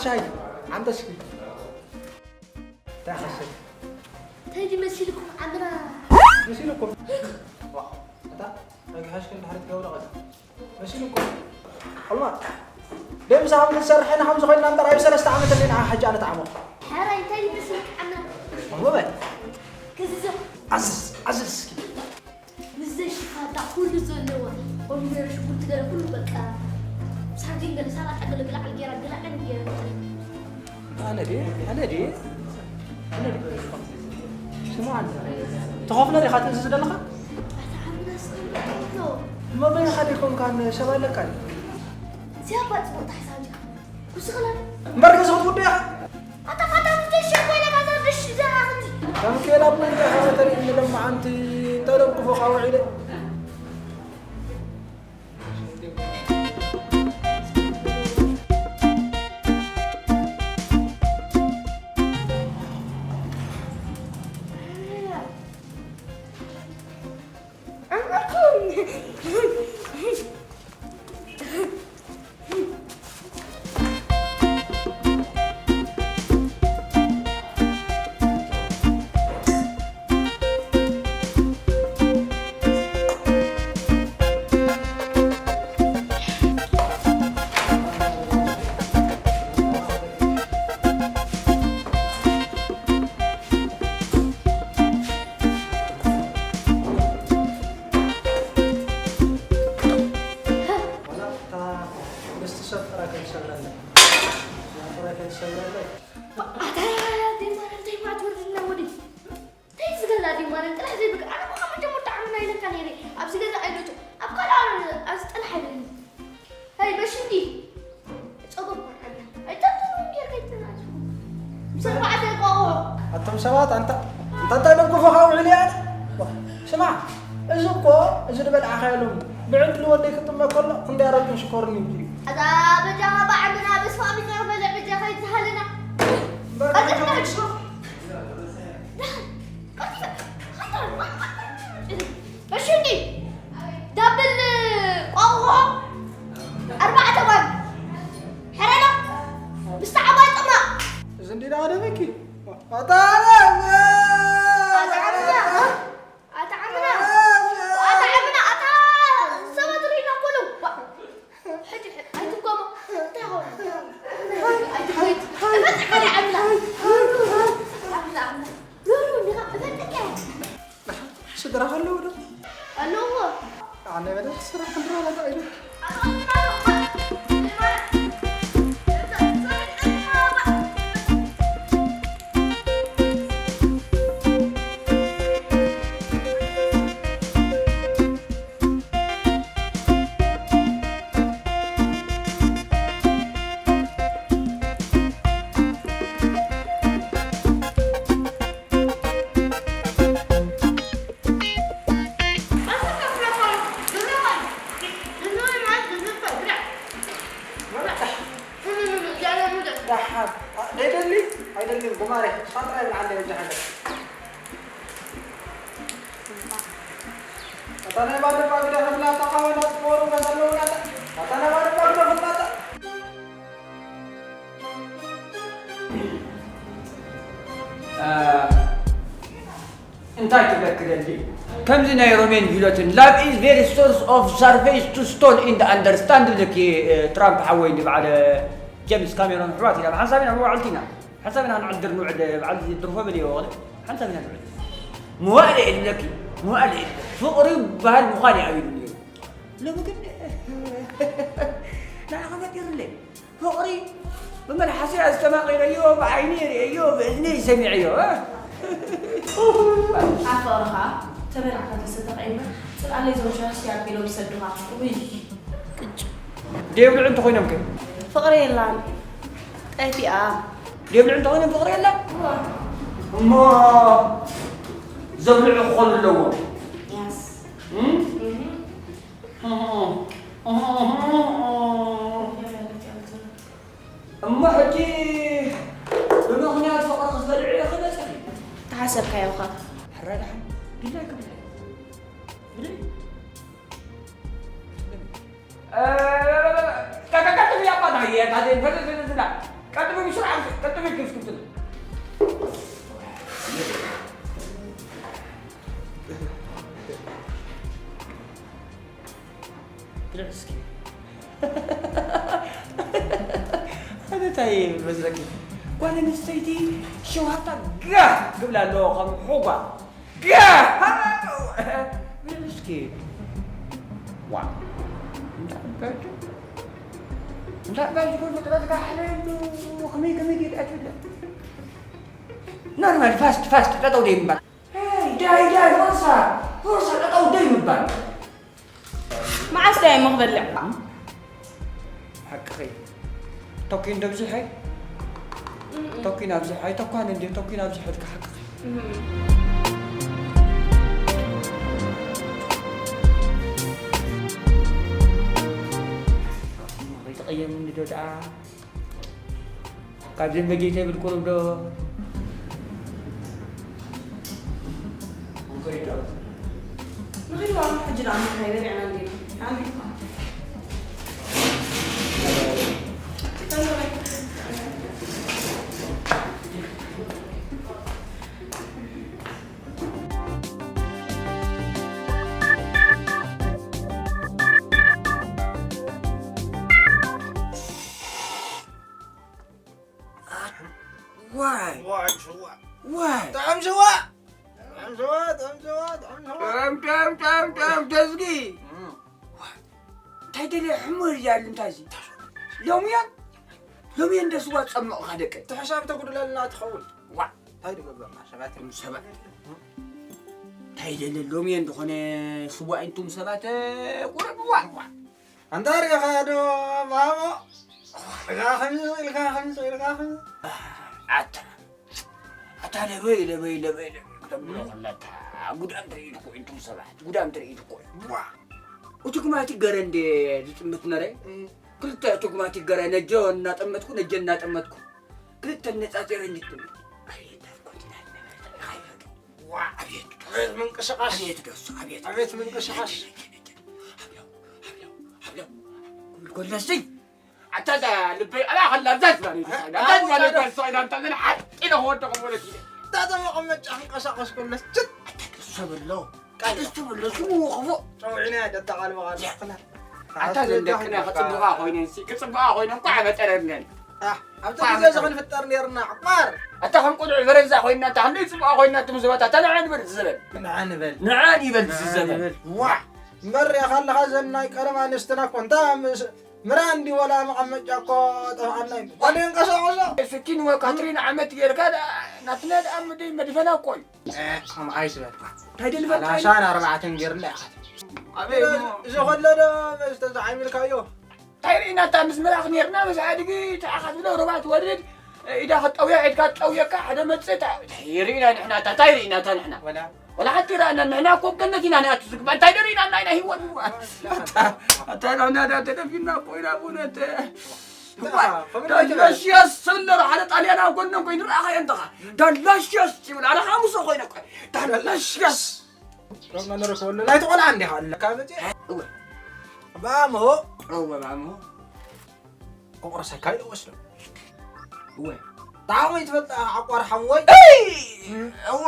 ሻይ ዓንተ እስኪ። እንታይ ሓሰብ? እንታይ ድዩ መሲልኩም ዓምራ? መሲልኩም? ዋ፣ እታ ረጊሓሽ ግን ድሕሪ ትገብሮ ቀስ። መሲልኩም? ኣልማ፣ ደም ሳብ ንሰርሕ ኢና፣ ከምዚ ኮይና እምበር፣ ኣብ ሰለስተ ዓመት እንዲና፣ ሕጂ ኣነ ተዓመኹ። ሕራይ፣ እንታይ ድዩ መሲልኩም ዓምራ? እሞ በል። ክዝዞ። ኣዝዝ፣ ኣዝዝ እስኪ። ምስ ዘይሽፋታ ኩሉ ዘለዋ ኮሚደረ፣ ሽጉርቲ፣ ገለ ኩሉ በቃ ሳርዲን ገለ ሳላጣ ገለ ግላዕል ጌራ ግላዕል ጌራ። ኣነ ድየ? ኣነ ድየ? ኣነ ድየ? ስምዓኒ፣ ትኸፍሎ ዲኻ ትእዝዝ ዘለኻ? ኣታ ዓብና ስምዓኒ። እሞ በይንኻ ደይኮንካን ሰብ ኣለካ ድዩ? እዚኣ እኳ ጽቡቕ ሓሳብ እያ። ኩስኽላ። እምበር ገዛ ክትውዱ ኢኻ። ኣታ ፋታ ምስተሽ ኮይና ካዛ ድሽ ዘራ ከምዚ። ከም ኬላ ቡን ኢኻ ተርኢ ንለማዓንቲ ተደግፎኻ ውዒለ። ዋላ እታ ምስቲ ሰብ ጥራይ ከይትሰብረለይ። እዛ ጥራይ ከይትሰብረለይ። ኣታ ደማር እንታይ ማትወርድና ወዲ? እንታይ ዝገዛ ደማር ጥራሕ ዘይብቅ። ኣነ እኮ ካብ መጀመርታ ዓምና ኢለካ ነይረ። ኣብዚ ገዛ ኣይነቱ። ኣብ ካልኣ ኣብዚ ጥራሕ ኣይደልን። ሄይ በሽንዲ። ጸጉር ቆርዓና። ኣይጠጥም ጌርካ ይተናዙ። ምስ ኣርባዕተ ቆቆ። ኣቶም ሰባት ኣንታ፣ ኣንታ እንታይ ደም ክፉ ካብ ውዕል እያ? ዋ፣ ስማ፣ እዚ እኮ፣ እዚ ዝበልዓኻዮ ሎሚ ብዕንክሊ ወደይ ክጥመ ከሎ፣ ክንደይ ኣረቅን ሽኮርን እዩ። ኣዛ በጃኻ ብዓምና ብስማሚ ዘርበለ በጃኻ ይትሃልና። በቃ፣ ቀጥታ በቃ። ሽኮር። ቀጥታ። እሺ እንዲ ዳብል ቆቆ ኣርባዕተ ባን ሕረሎ ምስቲ ዓባይ ጥማቕ። እዚ እንዲ ደኣ ደበኪ? ኣታ ኣታ ዓምና፣ ኣታ ዓምና፣ ኣታ ዓምና፣ ኣታ ሰባት ርኢና ኮሉ። ባ-፣ ሕጂ፣ ሕጂ ኣይትኮሙ። እንታይ ሆነ? ኣይትኮሙ። እበጽሕ ካሊ ዓምና። ዓምና፣ ዓምና። ሩሩ እንዲኻ እበጽሕ። ስድራ ኣለዎ ዶ? ኣለዎ። ኣነ በለ ስራሕ ክንድራ በቃ ኢሉ። ደሓን። ኣ፣ ደይደሊ? ኣይደልን፣ ጉማሬ። ንስኻ ጥራይ ብልዓለይ በጃኻ። እታ ናይ ባደባ ግዳ ክብላ፣ እታ ካወላ ጽወሩ ገዘለውና፣ እታ ናይ ባደባ ግዳ ክብላ፣ እታ እ፣ እንታይ ትብለኪ ደሊ? ከምዚ ናይ ሮሜን ቪሎትን፣ love is very source of surface to stone in the understand፣ ዝብለኪ፣ እ፣ ትራምፕ ሓወይ፣ እንዲ በዓል ጀምስ ካሜሮን ኣሕዋት ኢና፣ ብሓንሳብ ኢና መዋዕልቲ ኢና፣ ሓንሳብ ኢና ክንዕድር ንውዕል፣ በዓል ድርፎ በልዮ ወቕለ፣ ሓንሳብ ኢና ንውዕል። መዋእለ እየ ዝብለኪ፣ መዋእለ እየ ዝብለኪ። ፍቕሪ በሃል ምዃን እዩ ኣቢሉ ነይሩ። ሎሚ ግን ንዓኻ ፈጢሩለይ። ፍቕሪ ብመልሓሰይ ኣስተማቒረዮ፣ ብዓይኒ ርእየዮ፣ ብእዝነይ ሰሚዐዮ፣ እ? ኣብ ፍቕርኻ ተበላዕካ ተሰተኻ እምበር፣ ጽልኣለይ እዞም ሸረሽቲ ኣቢሎም ይሰዱኻ። ውይ፣ ቅጭ። ደይብልዑ እንተኾይኖም ከ? ፍቕሪ የላን፣ ጠፊኣ። ደይብልዑ እንተኾይኖም ፍቕሪ የላን? እዋ። እሞ ዘብልዑ ክኾኑ ኣለዎም። ያስ። እም? እም። እሞ ሕጂ ብምኽንያት ፍቕሪ ክትበልዒ ኢኺ መጺኺ? ተሓሰብካዮ እኳ። ሕራይ ደሓን ድላይኪ ብልዒ። ብልዒ። እ፣ ቀቀቀቅ እያ እኳ፣ እንታይ እየ፣ እንታይ እየ፣ ፍልፍል ዝብላ። ቀጥሉ፣ ብስርዓት ቀጥሉ፣ ኢልኩም ስክፍትሉ። ብልዕ እስኪ። ኣነ እንታይ ይብል መስለኪ? ጓል ኣንስተይቲ ሸውሃታ ጋህ ክብላ ኣለዎ ከም ሑጓ። ጋህ! ብልዕ እስኪ። ዋ። እንዳ ዕባይ፣ እንዳ ዕባይ ዝብል ፍጥረት ጋህ ሓለሉ። ከመይ፣ ከመይ ጌጋ ትብለ? ኖርማል፣ ፋስት፣ ፋስት፣ ጠጠው ደይ ምባል። ሄይ፣ ዳይ፣ ዳይ፣ ፎርሳ፣ ፎርሳ፣ ጠጠው ደይ ምባል። መዓስ ዳይ እሞ ክበልዕ? ሓቅኺ። ተኪን ዶ ኣብዚሐ? ተኪን ኣብዚሐ። ኣይተኳን እንዲ፣ ተኪን ኣብዚሐ ኢልካ ሓቅኺ። ከይትቐየምኒ ዶ ደኣ? ካብዚ መጌተ ይብል ቁሩብ ዶ? ንኸይድ ዶ? ንኸይድ ዶ? ሕጂ ደኣ ምንታይ በሊዕና እንዲና? ኣንዲና። ዋይ። ዋይ፣ ሽዋ። ዋይ። ጥዑም ሽዋ። ጥዑም ሽዋ፣ ጥዑም ሽዋ፣ ጥዑም ሽዋ። ጥዑም፣ ጥዑም፣ ጥዑም፣ ጥዑም፣ ተዝጊ። እም። ዋይ። እንታይ ደለ ሕሙር እያሉ እንታይ እዚ? ሎምያን፣ ሎምያን እንደ ስዋ ጸመቑኻ ደቀ። እቲ ሕሳብ ተጉድለልና ትኸውን። ዋ። እንታይ ድገብረና ሰባት እዮም ሰባት። እንታይ ደለ ሎምያን ዝኾነ ስዋ እንቱም ሰባት፣ ቁረብዋ። ዋ። ኣንታ ርኢኻ ዶ ማሞ? ኢልካ ከምዚ፣ ኢልካ ከምዚ፣ ኢልካ ከምዚ። ኣታ፣ ኣታ ለበይ፣ ለበይ፣ ለበይ፣ ለበይ ክተብሎ ከለካ፣ ጉዳም ትርኢት እኮ እዩ፣ እንቱም ሰባት፣ ጉዳም ትርኢት እኮ እዩ። ዋ። ኦቶክማቲክ ገረ እንደ ዝጥምት ነረ? እም። ክልተ ኦቶክማቲክ ገረ ነጀ እናጠመትኩ፣ ነጀ እናጠመትኩ። ክልተ ነጻጺረ እንደ ዝጥምት። ኣይ፣ እንታይ ኮንቲና ነበረ፣ ርኢኻ ይፈቱ። ዋ፣ ኣቤት፣ ኣቤት ምንቅስቃስ። ኣቤት ደሱ፣ ኣቤት። ኣቤት ምንቅስቃስ። ነጀ፣ ነጀ፣ ነጀ። ሃብለው፣ ሃብለው፣ ሃብለው። ክብል ከለሲ፣ ኣታ እዛ ልበይ ኣላ ከላ እዛ ዝባን እዩ። እ? እዛ ዝባን እዩ። ኣታ ግን ሓጢ ኢለ ክወድቕ ማለት እዩ። እታ እዛ መቐመጫ ክንቀሳቐስ ከሎ ችት። ኣታ ደሱ በሎ። ቃል ደሱ በሎ። ስሙ ክፉእ። ጨውዒና ደተቓልበ ቃል ያ። ክላ። ኣታ ዘን ደቅና ክጽብቓ ኮይነን ሲ፣ ክጽብቓ ኮይነን እኮ ዓመጠረብነን። ኣህ፣ ኣብቲ ግዜ እዚ ክንፍጠር ነይርና፣ ዕቋር። ኣታ ከም ቆልዑ በረዛ ኮይና፣ ኣታ ክንደይ ጽቡቓ ኮይና፣ እትም ዘበታ፣ ኣታ ንዓ ንበል ዝዘበን። ንዓ ንበል። ንዓ ንበል ዝዘበን። ንዓ ንበል። ዋ፣ እምበር ሪእኻ ኣለኻ፣ ዘን ናይ ቀደም ኣንስትና እኮ፣ እንታ ምስ፣ ምራ እንዲ ወላ መቐመጫ እኮ ጠፍኣና እዩ። ወዲን ቀሳቐሶ። ስኪን ወ ካትሪን ዓመት ጌርካ፣ ዳ-፣ ናትና ደኣ ምድይ መድፈና እኮ እዩ። እ፣ ከምኡ ኣይትበል። እንታይ ደልበል? ሰላሳን ኣርባዕተን ጌርና ኢኻ። ኣበይ እሞ? እዚ ከሎ ዶ መስተዝዓሚልካዮ? እንታይ ርኢናታ ምስ ምራኽ ኔርና፣ ምስ ኣድጊ ተኣኻት ብሎ ሩባ ትወርድ፣ ኢዳ ክትጠውያ፣ ኢድካ ትጠውየካ፣ ሓደ መጽእ፣ እንታይ ርኢና ንሕና፣ እንታይ ርኢናታ ንሕና? ወላ። ወላ ሓንቲ ርኣና፣ ንሕና እኮ ገነት ኢና ንኣቱ ዝግባእ፣ እንታይ ዶ ርኢናና ኢና ህይወት? ኣታ፣ ኣታ ናብና ዳ ተደፊና እኮ ኢና ብእውነት። እንታይ? ከምኡ ኣይትበል። ዳላሽያስ ሰለር ሓደ ጣልያን ኣብ ጎኖም ኮይኑ ረኣኻዮ እንተኻ። ዳላሽያስ ይብል፣ ኣነ ሓሙሶ ኮይነ እኮ። ዳላሽያስ። ሮም መኖር ከወሎ ናይ ተቆልዓ እንዲኻ ኣለካ መጽእ? እወ። ባሞ። እወ፣ ባሞ። ክቑረሰካ ኢለ ወስዶ። እወ። ጣዕሙ ይትፈልጥ ዓቋር ሓወይ? እይ! እም። እወ።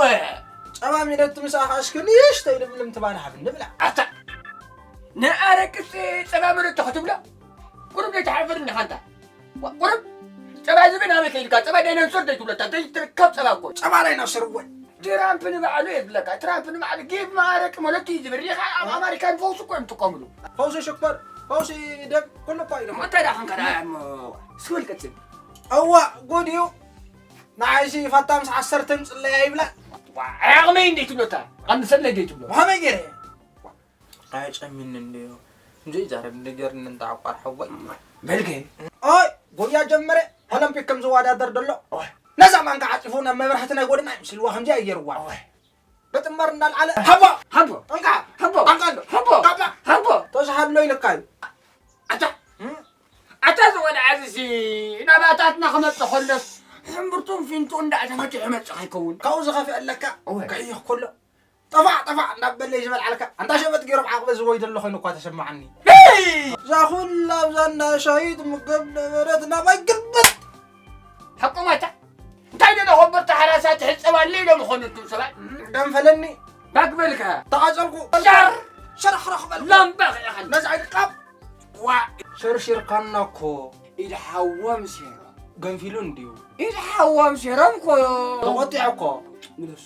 ጸባ ሚደት ምሳኻ እስኪ ንእሽተይ ልምልም ትባል ሃብኒ ብላ። ኣታ። ንኣረቅስ ጸባ ምርቶ ክትብሎ? ቁሩብ ዘይትሓፍር እንዲኻ ኣንታ። ዋ፣ ቁሩብ ጸባ ዝብል ኣበይ ከይድካ? ጸባ ዳይኖሶር ዘይትብለካ፣ ዘይትርከብ ጸባ እኮ። ጸባ ዳይኖሶር እወ። ትራምፕ ንባዕሉ የብለካ። ትራምፕ ንባዕሉ ጊቭ ማረቅ ማለት እዩ ዝብል። ሪኻ ኣብ ኣማሪካ ንፈውሲ እኮ እዮም ዝጥቀምሉ። ፈውሲ ሽኮር፣ ፈውሲ ደም፣ ኩሉ እኮ እዩ። እንታይ ደኣ ኸንካ ደኣ እሞ፣ ስወል ቀጽል። እዋ፣ ጉድ እዩ። ንዓይሲ ፋታ ምስ ዓሰርተ ምጽለያ ይብላ። ዋ፣ ዓቕመይ እንዴት ትብሎ እታ? ቀንሰለይ እንዴት ትብሎ? ብኸመይ ገይረ? ኣየጨሚኒ እንድዩ። እንዘይ ዛረብ እንደ ገርኒ እንተ ዓቋር ሓወይ። በልከ? ኦይ፣ ጎያ ጀመረ። ኦሎምፒክ ከም ዝወዳደር ደሎ። ኦይ። ነዛ ማንካ ዓጺፉ ናብ መብራህቲ ናይ ጎደና ይምስልዋ ከምዚ ኣየርዋ። ኦይ። በጥመር እንዳልዓለ፣ ሃቦ! ሃቦ! እንካ! ሃቦ! ኣንቃሎ! ሃቦ! ካባ! ሃቦ! ተዝሃሎ ኢልካ እዩ። ኣታ! እም? ኣታ ዝወልዓ እዚ ናባታትና ክመጽእ ከሎስ፣ ሕምብርቱን ፊንቱ እንዳተፈትሑ ይመጽእ ከይከውን። ካብኡ ዝኸፍአ ኣለካ? ኦይ። ክሕይኽ ከሎ። ጠፋዕ ጠፋዕ እንዳበለ እዩ ዝበልዓልካ። ኣንታ ሸበጥ ገይሮም ዓቕበ ዝወይ ዘሎ ኮይኑ እኳ ተሰማዓኒ። ሄይ! እዛ ኩላ ኣብዛ እንዳ ሻሂ ትምገብ ነበረት ናባይ ግልብጥ። ሓቆማታ እንታይ ደለ ኮበርታ ሓራሳት ሕጸባለ ኢሎም ዝኾኑ እቱም ሰባት። ደንፈለኒ። ባግበልካ። ተቓጸልኩ። ሻር። ሸርሕረኽ በልኩ። ላምባ ኺኢኻ። ነዚ ዕቃብ። ዋ። ሸርሺርካና እኮ። ኢድ ሓዎም ሴሮም። ገንፊሉ እንድዩ። ኢድ ሓዎም ሴሮም እኮ። ተቖጢዐ እኮ። ምለሱ።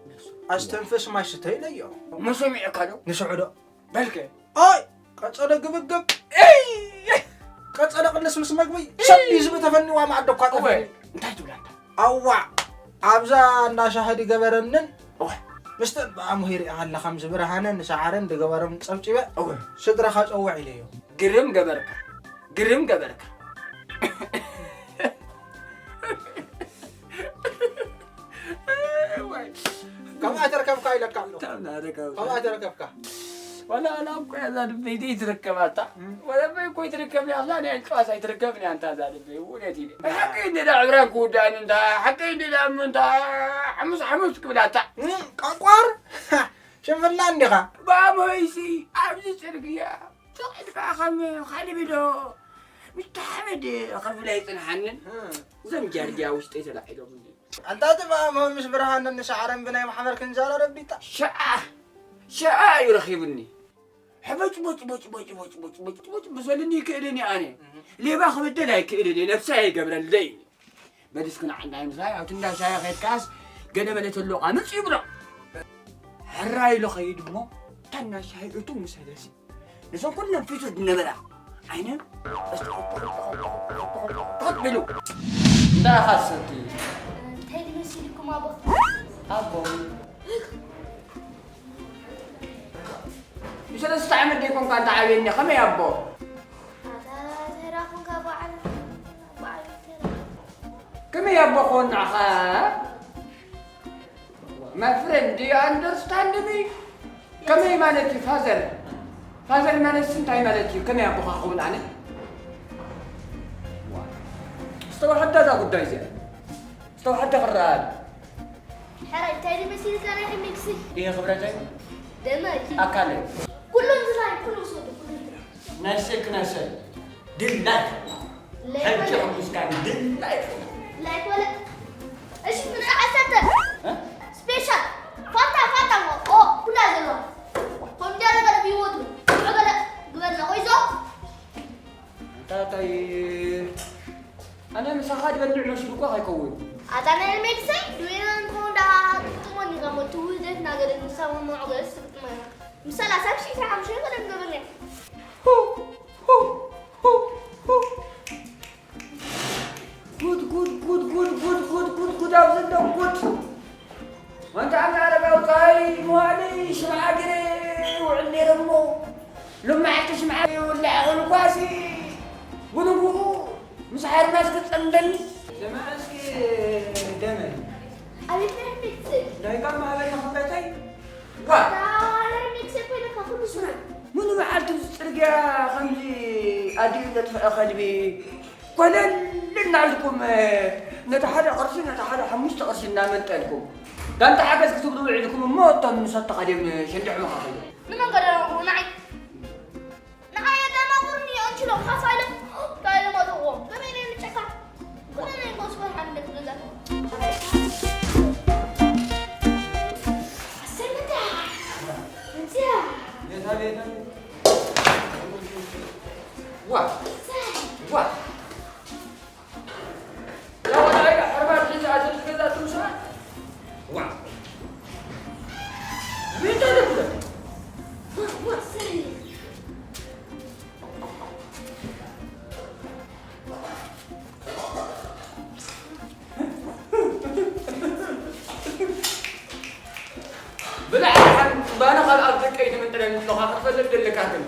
ምለሱ። ኣስተንፍስ ማይ ስተይ ኢለዮ። መሰሚዕካ ዶ? ንስዑ ዶ? በልከ። ኣይ፣ ቀጸለ ግብግብ። እይ! ቀጸለ ቅልስ ምስ መግቢ። ሰብ እዩ ዝብኢ ተፈኒዋ መኣዲ እኳ እወ፣ ተፈኒ። እንታይ ትብላ ኣንታ? ኣዋዕ፣ ኣብዛ እንዳ ሻሂ ድገበረንን እወ። ምስቲ እባ ኣምሂር ኣለኻ፣ ከምዚ ብርሃንን ሰዓርን ድገበሮም ጸብጺበ፣ እወ። ስድራኻ ጸውዕ ኢለዮ። ግርም ገበርካ፣ ግርም ገበርካ። እዋይ። ከምኣ ተርከብካ ኢለካ ኣሎ። ከምኣ ተርከብካ። ከምኣ ተርከብካ። ዋላ፣ ዋላ እኮ እያ እዛ ልበይ ዘይትርከባታ። እም። ወላ በይ እኮ ይትርከብ እያ፣ እዛ ናይ ጨዋስ ኣይትርከብን እያ፣ እንታ እዛ ልበይ፣ እውነት ኢለ። ሓቀይ እንደ ዳ ዕብራን ክውዳእን እንታ፣ ሓቀይ እንደ ዳ እሞ እንታ፣ ሓሙስ ሓሙስ ክብላታ። እም፣ ቋቋር። ሽንፍላ እንዲኻ። ባሞይሲ፣ ኣብዚ ጽርግያ፣ ትቕድካ ከም ካልእ ቢሎ፣ ምስ ተሓመድ ከፍላ ኣይጽንሓንን። እም። እዞም ጃርዲያ ውሽጠይ ተላዒሎምኒ። ኣንታ እቲ ባሞ ምስ ብርሃንን ሰዓርን ብናይ ማሕበር ክንዛረብ ቢታ። ሸዓ፣ ሸዓ እዩ ረኺቡኒ። ሕበጭ ቦጭ ቦጭ ቦጭ ቦጭ ቦጭ ቦጭ ቦጭ ብዘልኒ ይክእልን እየ ኣነ። እህ። ሌባ ክብደል ኣይክእልን እየ፣ ነብሰይ ኣይገብረለይ። በል እስኪ ንዓ እንዳይ ምሳይ ኣብቲ እንዳ ሻሂ ከይድካስ ገለ መለ ተሎ ቃምጽ ይብሎ። ሕራይ ኢሉ ኸይድ እሞ፣ እታ እንዳ ሻሂ እቱ ምስ በለሲ፣ ነዞም ኩሎም ፊቱ ዝነበራ ዓይነን ተቕቢሉ። እንታይ ኢኻ ትሰቲ? እንታይ ድመሲልኩም ኣቦ? ኣቦ። ብሰለስተ ዓመት ደይኮንካ እንተ ዓብየኒ፣ ከመይ ኣቦ? ኣታ ተራኹንካ በዓል፣ በዓል ተራ። ከመይ ኣቦ ክኾን ንዓኻ? My friend, do you understand me? ከመይ ማለት እዩ ፋዘር? ፋዘር ማለት እንታይ ማለት እዩ? ከመይ ኣቦኻ ክኸውን ኣነ? ዋ፣ ዝተዋሕዳ እዛ ጉዳይ እዚኣ። ዝተዋሕዳ ክረኣል። ሕራይ፣ እንታይ ድመሲልካ ናይ ሕሚክሲ? ይሄ ክብረተይ? ደመይ። ኣካለይ። ኩሎም ዝላይ፣ ኩሎም ሰዱ፣ ኩሎም ዝላይ። ናይ ሴክ ናይ ሰብ ድላይ። ሌባ ሕጂ ነው። ሕምስካን ድላይ። ላይክ ወለ። እሺ፣ ምን ዓሰርተ? እ? ስፔሻል። ፋታ፣ ፋታ፣ ኦ፣ ኩላ ዘለዋ። ኮምዲያ ነገር ቢወዱ። ገለ ግበልና፣ ኮይዞ። እንታይ ኣነ ምሳኻ ድበልዕ መሲሉኳ ከይከውን። ኣታ ናይ ሜክሰይ፣ ድዌና እንኮ እንዳ ጥጥሞኒ ከሞ ትውህደት ናገደት ምሳማ መዕገስ ትጥመና። ምሳላ ሰብ ሺ ሓምሽተ ገደም ገበኛ። ሁ፣ ሁ፣ ሁ፣ ሁ። ጉድ፣ ጉድ፣ ጉድ፣ ጉድ፣ ጉድ፣ ጉድ፣ ጉድ፣ ጉድ፣ ኣብዚ ኣሎ ጉድ። ወንታ ኣነ ኣረጋዊ ፀሃይ መዋዕለይ ሽምዓ ገይረ ይውዕል ነይረ እሞ፣ ሎሚ መዓልቲ ሽምዓ ይውላዕ ኮንኳሲ፣ ብንግኡ ምስ ሓርማዝ ክጸምደኒ። ስማዕ እስኪ ደመይ። ኣቤት ናይ ሕሜት ስል። ናይ ጋማ ሃበኒ ክብረተይ። ዋ! ኣታ ናይ ሕሜት ስል ኮይነካ ኩሉ ስማዕ። ስማዕ። ሙሉ መዓልቲ ኣብዚ ጽርግያ ከምዚ ኣዲኡ ዘጥፍአ ከልቢ ኮለል እናልኩም፣ ነቲ ሓደ ቅርሺ፣ ነቲ ሓደ ሓሙሽተ ቅርሺ እናመንጠልኩም፣ ጋንታ ሓገዝ ክትብሉ ውዒልኩም እሞ፣ እቶም ንሰተኻ ድዮም ሸንዲሖምኻ ከይዶም? ንመን ገደሎም? ንዓይ? ንዓይ ኣደናቑርኒ፣ ኣንችሎም፣ ሓፍ ኣይሎም፣ እንታይ ኢሎም ኣጥቕዎም? ከመይ ኢለ ንጨካ? ከመይ ኢለ ንጎስቦ ሓንደት ገዛ? ኣሰይ፣ መታ! ምንጽያ! ዋ! ዋ! ያ ወዳይ፣ ሕርባን ሒዛ ኣትብል ገዛ ትምስራ? ዋ! ምን ተደብለ? ዋ! ብላዕሊ ሓንቲ ባና ካልኣት ደቀይ ትምንጥለኒ ኣለኻ፣ ክትፈልጥ ደለካ ግን።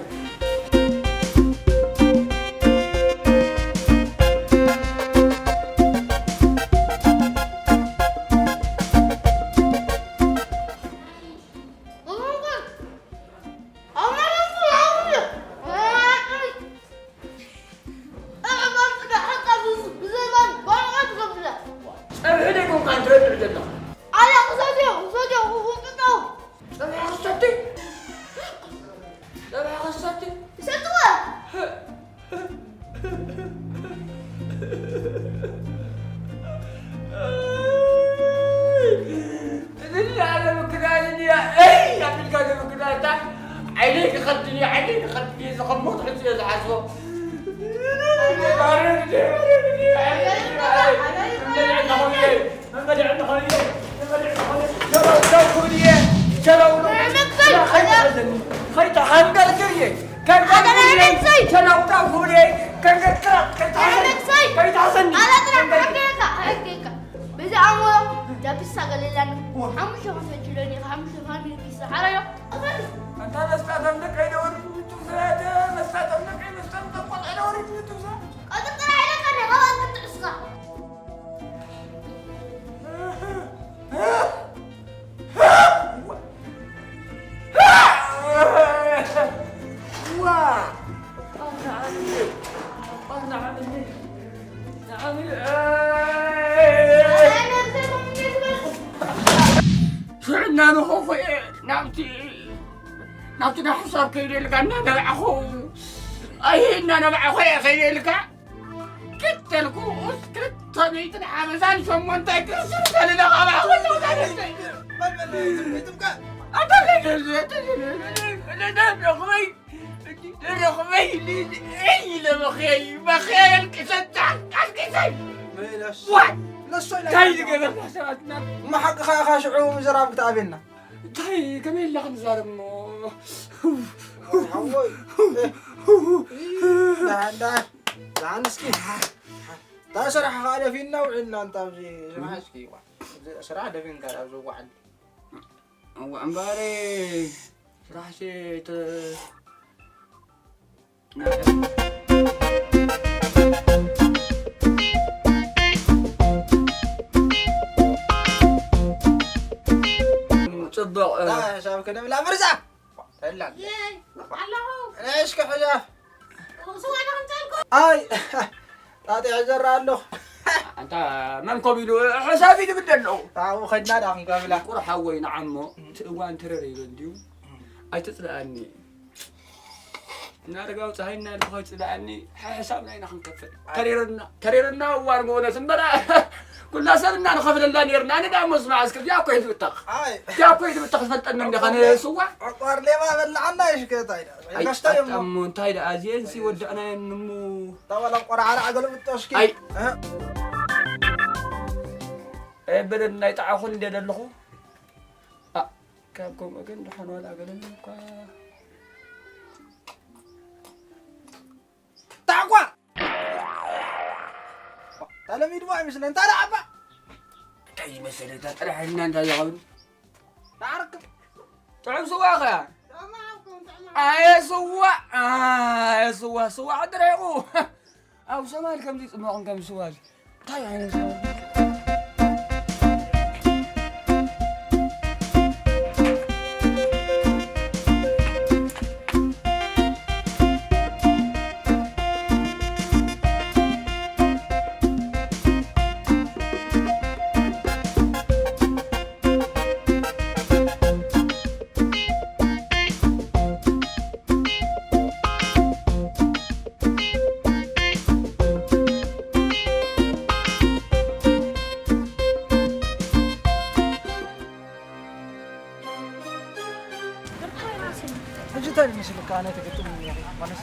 ጸብሒ ደይኮንካ ትበልዕ ዘለኻ። ኣላ ክሰትዮ፣ ክሰትዮ፣ ክውጥጦ። ጸብሒ ክሰቲ? ጸብሒ ክሰቲ? ይሰትዋ። ተናውጣ ጉብለይ ከንገርትራ ከይትሓዘኒ። ኣነክሰይ! ከይትሓዘኒ። ኣነ ጥራሕ ከንገርትራ። ሕገካ፣ ሕገካ። በዚ ኣእምሮ ዳብሳ ገለላኒ። ዋ። ሓሙሽተ ክንፈጅለኒ፣ ሓሙሽተ ፋሚሊ ፒሳ። ሓራዮ፣ ኣፈሪ። ኣንታ መስጣ ከም ደቀይ ደወርድ ምትውዛ፣ ኣንታ መስጣ ከም ደቀይ መስጣ ከም ቆልዓ ደወርድ ምትውዛ። ቀጥቅጥራ ኢለካ፣ ንኻባል ክትዕስኻ። ሽዕና ንኸፎ እየ ናብቲ ናብቲ ናይ ሓሳብ ከይደ ኢልካ እናነባዕኹ ኣይሂ እናነባዕኹ እየ ከይደ ኢልካ ክተልኩ ክልተ ሚእትን ሓምሳን ሸሞንተ ቅርሺ ሰለለ ካብ ኣወለውታ ደሰይ ረኽበይ ኢለ በኽየይ በኽየይ ኣልቅሰ ኣልቅሰይ ዋይ እንታይ ዝገበርና ሰባትና እማ ሓቅኻ ኢኻ ሽዑ ምዝራብ ክትኣብየና እንታይ ከመይ ኢልና ክንዛረብ እሞ ሓወይ ዳን ዳን ዳን እስኪ እታ ስራሕ ከዓ ደፊንና ውዒልና እንታ ኣብዚ ስራሕ እስኪ ዋ፣ እዚ ስራሕ ደፊንካ ኣብዚ ዋዕል እዋ እምበኣር ስራሕ ሸ ተ ጽቡቕ እታ ሕሳብ ክነብላ ምርዛ ተላ ኣለኹ። እሽከ ሕዛብ ስዋ ዶ ከምጻልኩ ኣይ ጣጢዐ ዘራ ኣለኹ ኣንታ መን ኮም ኢሉ ሕሳብ ኢሉ ብደ ኣለኹ ኣብኡ ኸድና ዳ ክንከፍላ ቁር ሓወይ ንዓሞ እቲ እዋን ተረር ኢሉ እንድዩ ኣይትጽልኣኒ እናረጋው ፀሃይና ልብኻ ይፅልኣኒ ሕሳብና ኢና ክንከፍል ተሪርና ተሪርና እዋን ብእውነት እምበራ ኩላ ሰብ እና ንኸፍለላ ነርና ኣነ ዳ መስማዕ እስከ ጃኮ ይትብተኽ ጃኮ ይትብተኽ ዝፈልጠኒ እንዲኻ ንስዋ ዕቋር ሌባ በላዓና ይሽከታ ኢዳ ጋሽታ እሞ እንታይ ደኣ እዚአን ሲ ወድዕናየን እሞ ታዋላ ቆራዓራ ኣገልብጦ እስኪ ኣይ በለን ናይ ጣዕኹን እንደ ደለኹ ካብ ከምኡ ግን ደሓን ዋላ ገለኒ እኳ ታዕቋ ተለሚድዋ ይመስለ እንታይ ደኣ ኣባ እንታይ ይመስል እታ ጥራሕ ኢልና እንታይ ዝኸውን ዳዕርክ ጥዑም ስዋ ኸ ኣየ ስዋ ኣየ ስዋ ስዋ ጥሪቑ ኣብ ሰማል ከምዚ ጽማቕን ከም ስዋ እዚ እንታይ ዓይነት ስዋ ሕጂ እንታይ ይመስልካ ኣነ ትግጥም ማለት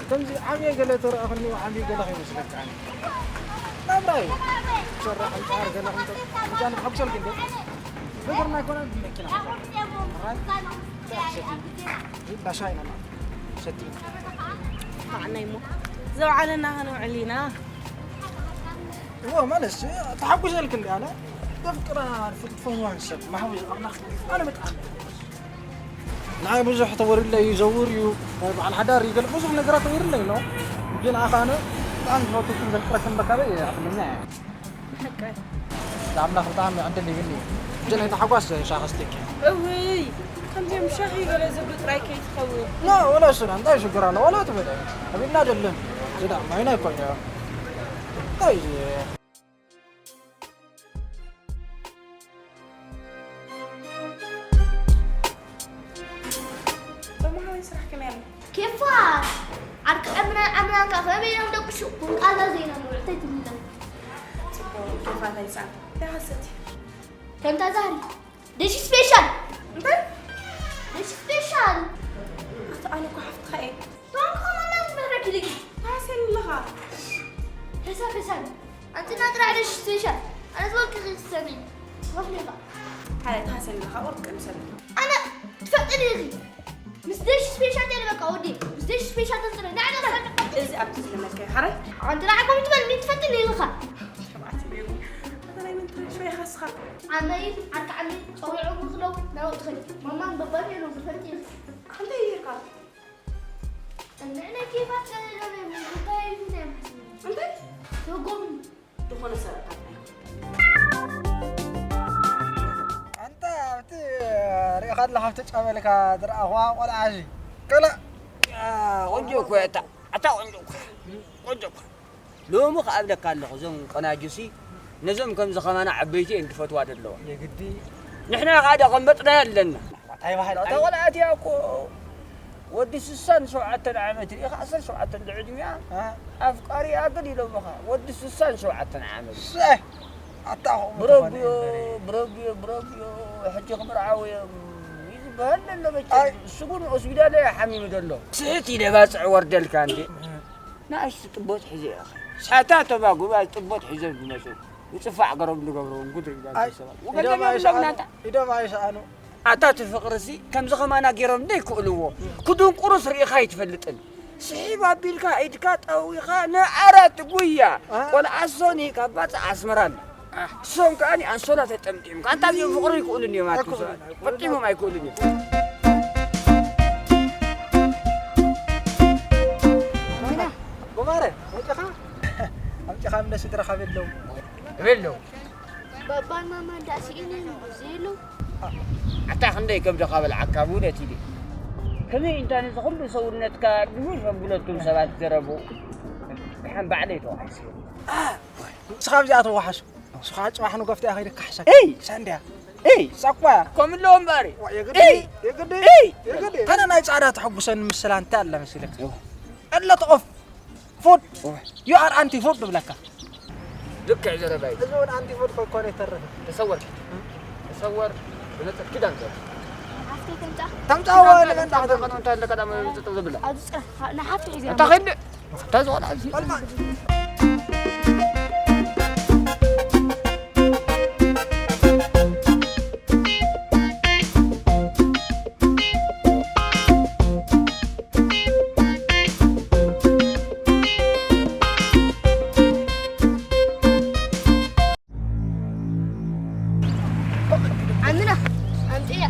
ከምዚ ዓብየ ገለ ተረኣኽኒ ዓብዩ ገለ ከይመስለካ ኣነ ናብራ እዩ ሰራሕ ኣንጻር ገለ ክንተ ምጃን ሓጉሰልክ እንደ ነገርና ኣይኮነ መኪና ባሻ ኢና ሰቲ ማዕናይ እሞ ዘውዓለና ከነውዕል ኢና እዎ ማለት ተሓጉሰልክ እንደ ኣነ ተፍቅራ ፍትፈዋን ሰብ ማሕቡ ዝቐርና ኣነ መጣ ናይ ብዙሕ ተወርለ እዩ ዘውር እዩ በዓል ሓዳር እዩ ገለ ብዙሕ ነገራት ተወርለ እዩ ግን ኣኻነ ብጣዕሚ ዝፈትኩም ዘፍቅረክን በካበ ኣኽልኛ እየ ኣምላኽ ብጣዕሚ ዕድል ይብኒ ጀነታ ሓጓስ ሻኸ ስቴክ እውይ ከምዚኦም ሻሂ ገለ ዝብሉ ጥራይ ከይትኸውን ላ ወላ ስራ እንታይ ሽግር ኣሎ ወላ ትበለ ኣቢልና ደለን ዝዳ ማይና ይኮኛ እንታይ ሎማዓወይ ስራሕ ከመይ ኣሎ? ኬፋ ዓርኪ ዕምራን ዓምራን ከ ከመይ ኢሎም ደቅሹ ቁንቃዛ ዘይና ንውዕተይ ትብለን። ጽቡቕ ኬፋ ተይጻን ተሃሰቲ ከምታ ዛህሪ ደሽ ስፔሻል እንታይ ደሽ ስፔሻል ኣቲ ኣነ እኮ ሓፍትኻ እየ ቶንኮ መመን ትምህረክ ልጊ ታሰን ኣለኻ ሕሳብ ሕሳብ ኣንትና ጥራሕ ደሽ ስፔሻል ኣነ ዝበልክ ክሰሚ ወፍሌባ ሓደ ታሰን ኣለኻ ወርቂ ምሰል ኣነ ትፈጥሪ ኢኺ ምስ ደሽ ስፔሻል ተለ በቃ ወዲ ምስ ደሽ ስፔሻል ተንጽረ ንዓና ሳንቀ እዚ ኣብቲ ዝለመድካዮ ሓራይ ኣንቲ ንዓኩም ትበል ምን ትፈትን ኢልኻ ሸባዕቲ ነይሩ። በተለይ ምን ትረሽ ወይ ኻስኻ ዓመይ ዓርካ ዓመይ ጸዊዖም ክለው ናው ትኸድ ማማን በባን የለው ዝፈልጥ ኢልካ እንታይ ይርካ እንዕነ ኬፋት ከለለበ እንታይ ይፍነ እንታይ ተጎም ዝኾነ ሰረታት ኣንታ ኣብቲ ሪኢኻ ኣለኻ ኣብቲ ጨበልካ ዝረኣኽዋ ቆልዓ ሲ ከላ ቆንጆ እኮ እያ እታ ኣታ ቆንጆ እኮ ቆንጆ እኮ ሎሚ ከኣብለካ ኣለኹ እዞም ቆናጁሲ ነዞም ከምዚ ኸማና ዓበይቲ እየን ዝፈትዋ ዘለዋ የግዲ ንሕና ከዓ ደቐመጥና ኣለና እንታይ ባህል እታ ቆልዓት እያ እኮ ወዲ ስሳን ሸውዓተን ዓመት ርኢኻ ዓሰርተ ሸውዓተ ዕድሚያ ኣፍቃሪያ ግን ኢሎምኻ ወዲ ስሳን ሸውዓተን ዓመት ኣታ ብረጉዮ ብረጉዮ ብረጉዮ ሕጂ ክምርዓው እዮም ይዝበሃል ዘሎ መቸም እሱ ግን ሆስፒታል እያ ሓሚሙ ዘሎ ስሕት ኢለ ባፅዕ ወርደልካ እንዴ ንኣሽቱ ጥቦት ሒዘ ኢኻ ሳታ ተባጉባ ጥቦት ሒዞም ዝመፁ ይፅፋዕ ገሮም ዝገብርዎም ጉድ ይብላ ሰባት ወገንዘብ የብሎም ናታ ኢዶም ኣይሰኣኑ ኣታ እቲ ፍቕርሲ ከምዚ ኸማና ገይሮም ዘይክእልዎ ክድንቁሩስ ርኢኻ ኣይትፈልጥን ስሒብ ኣቢልካ ኢድካ ጠዊኻ ንዓራት ጉያ ቆልዓ ሶኒ ካብ ባፅዕ ኣስመራ ኣላ እሶም ከዓኒ ኣንሶላ ተጠምጢምካ ኣንታ እዚኦም ፍቕሪ ይክእሉን እዮም ኣቲ ሰባት ፈጢሞም ኣይክእሉን እዮም ጎማረ ወጭኻ ኣምጭኻ ምነ ስድራኻ ቤለው ቤለው ባባን ማማን ዳኣ ስኢኖም እዮም ዘይብሉ ኣታ ክንደይ ከብድኻ በልዓካ ብእውነት ኢለ ከመይ እንታ ነዚ ኩሉ ሰውነትካ ግዙፍ ኣጉለቱም ሰባት ዘረቡ ድሓን ባዕለይ ተዋሒሱ ንስኻ ኣብዚኣ ተዋሓሱ ንስኻ ፅባሕ ንጎፍቲ እያ ከይደ ካሕሰ እይ ሳንድያ እይ ሳኳያ ከምለዎ እምበሪ የግዲ እይ የግዲ እይ የግዲ ኣነ ናይ ፃዕዳ ተሐጉሰኒ ምስላ እንታይ ኣላ መሲለካ ኣለ ተቆፍ ፉድ you are anti food ብለካ ልክዕ ዘረባይ እዚ እውን ኣንቲ ፉድ ኮኮነ ይተርፍ ተሰወር ተሰወር ብነጥብ ኪዳን ዘ ሓፍተይ ከምጻ ተምፃዎ ንመንታ እንታይ ኣለካ ዳ መጥጥ ዝብላ ኣብዚ ጽረ ንሓፍቲ ሒዘ እንታ ኸይድ እንታ ዝኾነ ኣብዚ ኣምና ኣምጽያ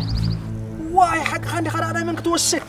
ዋይ ሓቅኻ እንዲኻ ዳኣ ናይ መን ክትወስድ